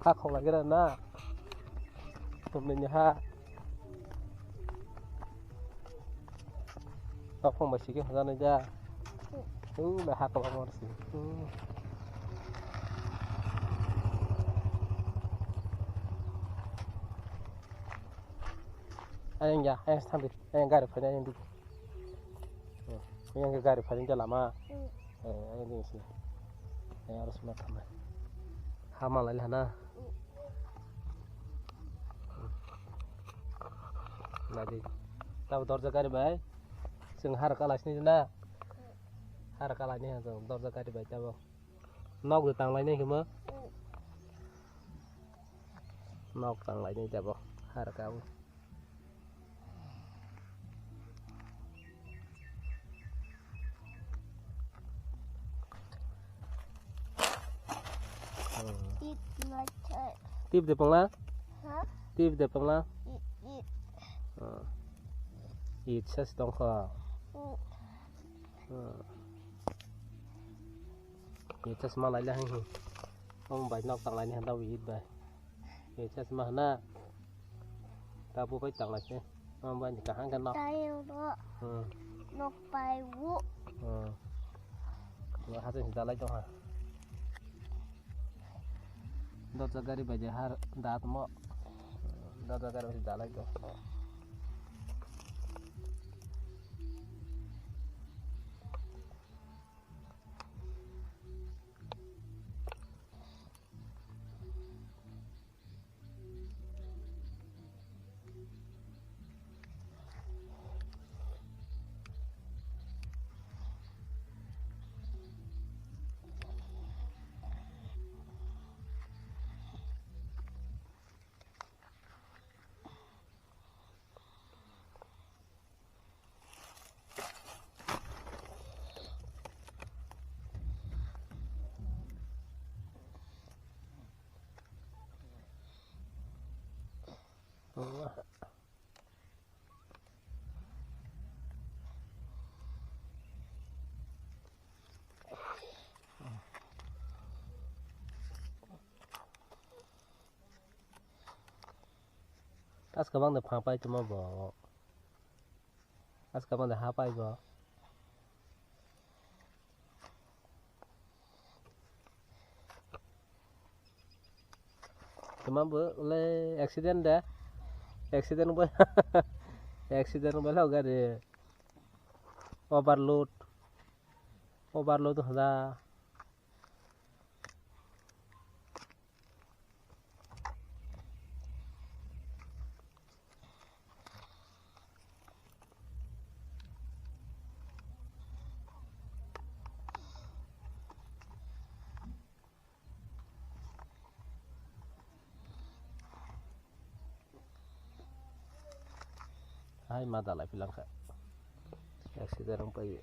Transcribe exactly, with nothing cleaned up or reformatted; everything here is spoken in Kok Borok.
Ha khok lagi ra na. Tumni ni ha. Tokong bai sigi hajani ja. Tu bai ha khok lagi si. Ayang ya, ayang sambil, ayang gari pada ayang di. Yang gari pada jalan mah. Eh, ayang di sini. Ayang harus makan. Ha malai hana. Nadi. Tabo dorja gari bai. Seng har kalas ni na. Har kalas ni ha dorja gari bai tabo. Nok de tanglai ni kemo. Nok tanglai ni tabo. Har kabo. It like that. Tip de pangla? Huh? Tip de pangla? It, it. Ah. It sas tong kho. Mm. Ah. It sas ma lai la hang hi. Om bai nok tang lai ni han da it bai. It sas ma na. Tabu bai tang lai se. Mang bai ni kahang kan nok. Tayo bo. Hmm. Nok pai bu. Hmm. Lo ha se dalai to ha. Dota gari bai je har dat mo. Dota gari bai dalai to. Aska bang de pha pai tuma bo. Aska bang de ha pai bo. Tuma bo le accident de. Accident bo. Accident bo lo gari. Overload. Overload hoda. Hai ma dalai pilang kha. Accident wng pai.